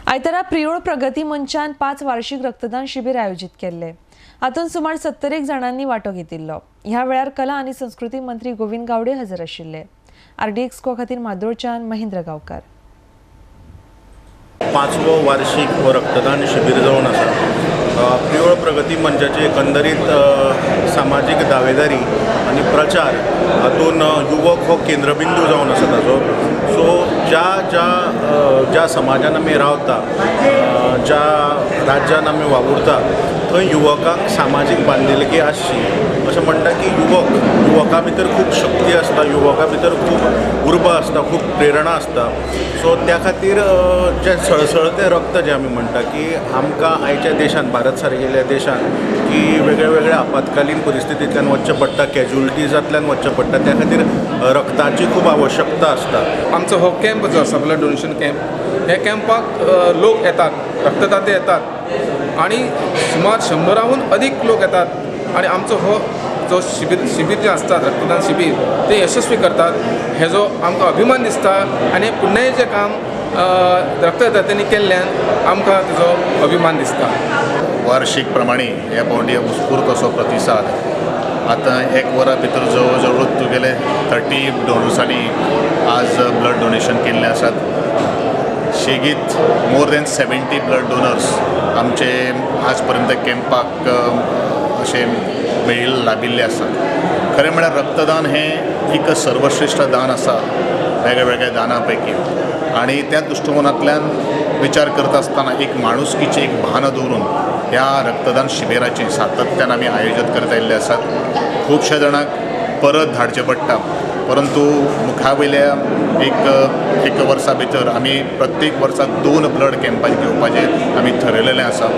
आयतारा प्रियोळ प्रगती मंचान 5 वार्षिक रक्तदान शिबिर आयोजित केल्ले. हातूंत सुमार 70 जाणांनी वांटो घेतिल्लो. ह्या वेळार कला आनी संस्कृती मंत्री गोविंद गावडे हजर आशिल्ले. आरडीएक्स को खातीर मादोळच्यान महेंद्र गांवकार. 5वो वार्षिक हो रक्तदान शिबिर जावन आसा. प्रियोळ प्रगती मंचाची एकंदरीत सामाजीक दावेदारी आनी प्रचार हातून युवक हो केंद्रबिंदू जावन आसा ताजो. सो ज्या ज्या ज्या समाजान आमी रावता, ज्या राज्यान आमी वावुरता थंय युवकांक सामाजीक बांदिलकी आसची. अशें म्हणटा की युवकां भितर खूब शक्ती आसता, युवकां भितर खूब उर्बा आसता, खूब प्रेरणा आसता. सो त्या खातीर जें सळसळतें रक्त जें आमी म्हणटा की आमकां आयच्या देशान, भारत सारकेल्या देशान की वेगळ्या वेगळ्या आपत्कालीन परिस्थितींतल्यान वचचें पडटा, कॅज्युअलिटीजांतल्यान वचचें पडटा, त्या खातीर रक्ताची खूब आवश्यकता आसता. आमचो हो कॅम्प जो आसा ब्लड डोनेशन कॅम्प, ह्या कॅम्पाक लोक येतात, रक्तदाते येतात आनी सुमार 100 अदीक लोक येतात आनी आमचो हो जो शिबीर जें आसता रक्तदान शिबीर ते यशस्वी करतात. हेजो आमकां अभिमान दिसता आनी पुण्यायेचें काम रक्तदात्यांनी केल्ल्यान आमकां तेजो अभिमान दिसता. वार्षिक प्रमाणे ह्या पावटी उत्स्फूर्त असो प्रतिसाद. आतां एक वरा भितर जवळ जवळ तुगेले 30 डोनर्सांनी आज ब्लड डोनेशन केल्लें आसात. शेगीत मोर दॅन 70 ब्लड डोनर्स आमचे आज पर्यंत कॅम्पाक अशें मेळिल्ले लाभिल्ले आसात. खरें म्हळ्यार रक्तदान हें एक सर्वश्रेश्ठ दान आसा वेगळ्या वेगळ्या दानां पैकी आनी त्या दृश्टिकोनांतल्यान विचार करता आसतना एक माणुसकीचें एक भान दवरून ह्या रक्तदान शिबिराचें सातत्यान आमी आयोजन करता येयल्ले आसात. खुबश्या जाणांक परत धाडचें पडटा, परंतु मुखा वयल्या एक वर्सा भितर आमी प्रत्येक वर्सा 2 ब्लड कॅम्पां घेवपाचें आमी थरयलेलें आसा.